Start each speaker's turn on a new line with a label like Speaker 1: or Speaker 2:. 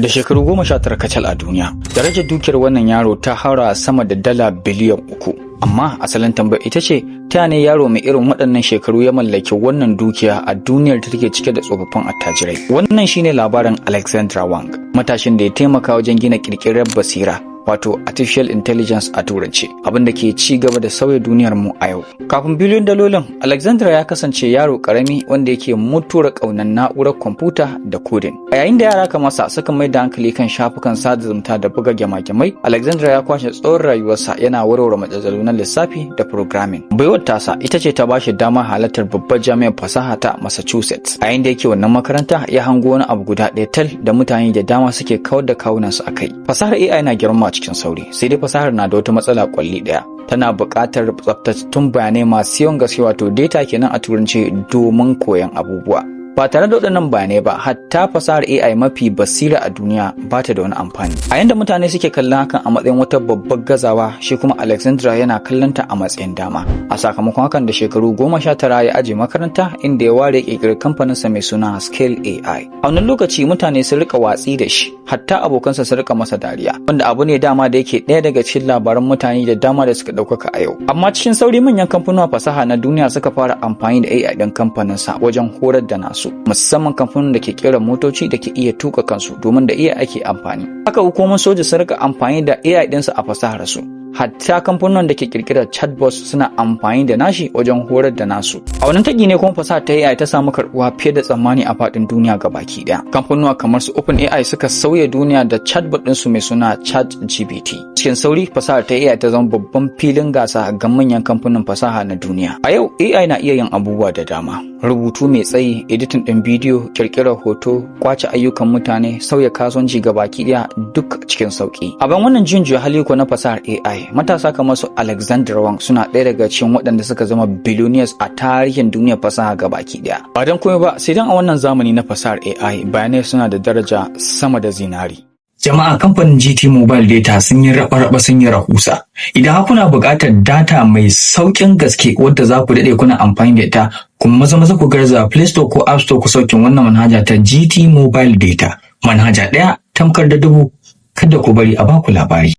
Speaker 1: Da shekaru 19 kacal a duniya, darajar dukiyar wannan yaro ta haura sama da dala biliyan 3. Amma asalin tambayar ita ce, ta ne yaro mai irin waɗannan shekaru ya mallaki wannan dukiya a duniyar da take cike da tsofaffin attajirai? Wannan shine labarin Alexandra Wang, matashin da ya taimaka wajen gina ƙirƙirar basira, wato artificial intelligence a Turance, abin da ke ci gaba da sauya duniyar mu a yau. Kafin biliyon dalolin, Alexandra ya kasance yaro karami wanda yake mutuwar kaunan na'urar kwamfuta da coding. A yayin da yara kamar sa suka mai da hankali kan shafukan sada zumunta da buga gyama-gyamai, Alexandra ya kwashe tsawon rayuwarsa yana warware matsaloli na lissafi da programming. Baiwar tasa ita ce ta bashi damar halartar babbar jami'ar fasaha ta Massachusetts. A yayin da yake wannan makaranta, ya hango wani abu guda ɗaya tal da mutane da dama suke kawar da kawunansu a kai. Fasahar AI na girma cikin sauri, sai dai fasahar na da wata matsala kwalli ɗaya: tana buƙatar tsaftatattun bayanai masu yawan gaske, wato data kenan a Turance, domin koyon abubuwa. Ba tare da waɗannan bayanai ba, hatta fasahar AI mafi basira a duniya ba ta da wani amfani. A yanda mutane suke kallon hakan a matsayin wata babbar gazawa, shi kuma Alexandra yana kallon ta a matsayin dama. A sakamakon hakan, da shekaru 19 ya aje makaranta, inda ya ware ƙirƙirar kamfaninsa mai suna Scale AI. A wannan lokaci mutane sun rika watsi da shi, hatta abokansa sun rika masa dariya, wanda abu ne dama da yake ɗaya daga cikin labaran mutane da dama da suka ɗaukaka a yau. Amma cikin sauri manyan kamfanonin fasaha na duniya suka fara amfani da AI ɗin kamfaninsa wajen horar da nasu, musamman kamfanin da ke kera motoci da ke iya tuka kansu, domin da AI ake amfani. Haka hukumar soja sun rika amfani da AI ɗinsu a fasahar su. Hatta kamfanonin da ke kirkirar chatbots suna amfani da nashi wajen horar da nasu. A wannan taki ne kuma fasaha ta AI ta samu karbuwa fiye da tsammani a faɗin duniya gabaki ɗaya. Kamfanonuwa kamar su OpenAI suka sauya duniya da chatbot ɗinsu mai suna ChatGPT. Cikin sauri fasahar ta AI ta zama babban filin gasa ga manyan kamfanin fasaha na duniya. A yau AI na iya yin abubuwa da dama: rubutu mai tsayi, editing ɗin bidiyo, kirkirar hoto, kwace ayyukan mutane, sauya kasuwanci gabaki ɗaya, duk cikin sauki. A ban wannan jin juya hali ko na fasahar AI, matasa kamar su Alexander Wang suna ɗaya daga cikin waɗanda suka zama billionaires a tarihin duniyar fasaha gabaki ɗaya. Ba don komai ba, sai dan a wannan zamani na fasahar AI, bayanai suna da daraja sama da zinari.
Speaker 2: Jama'a, kamfanin GT Mobile Data sun yi raba-raba, sun yi rahusa. Idan har kuna buƙatar data mai sauƙin gaske wadda za ku daɗe kuna amfani da ita, kuma maza maza ku garza Play Store ko App Store ku sauke wannan manhaja ta GT Mobile Data. Manhaja ɗaya tamkar da dubu, kada ku bari a baku labari.